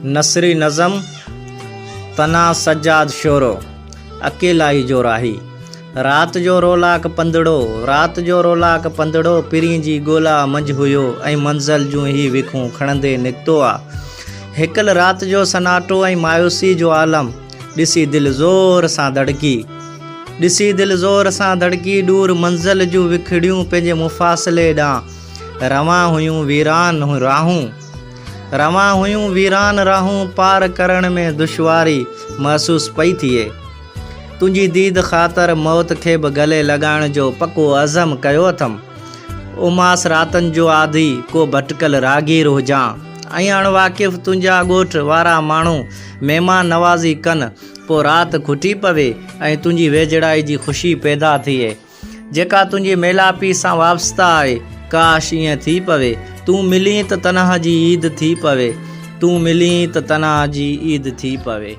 نثري نظم، تنها سجاد شورو، اڪيلائي جو راهي، رات جو رولاڪ پنڌڙو، رات جو رولاڪ پنڌڙو پرين جي ڳولا منجهه هيو ۽ منزل جون هي وکون کڻندي نڪتو آ. هڪل رات جو سناٽو ۽ مايوسي جو عالم ڏسي دل زور سان ڌڙڪي. ڏسي دل زور سان ڌڙڪي ڏور منزل جون وکڙيون پنهنجي مفاصلي ڏانهن روان هيون ويران راهون. روان هيون ويران راهون پار ڪرڻ ۾ دشواري محسوس پئي ٿئي. تنهنجي ديد خاطر موت کي به گلي لڳائڻ جو پڪو عزم ڪيو اٿم. اماس راتن جو عادي ڪو ڀٽڪل راهگير هجان ۽ اڻ واقف تنهنجا ڳوٺ وارا ماڻهو مهمان نوازي ڪن پوء رات کٽي پوي ۽ تنهنجي ويجهڙائي جي خوشي پيدا ٿئي. جيڪا تنهنجي ميلاپي سان وابسته آهي، ڪاش ائين ٿي پوي، تون ملين ته تنها جي عيد ٿي پوي، تون ملين ته تنها جي عيد ٿي پوي.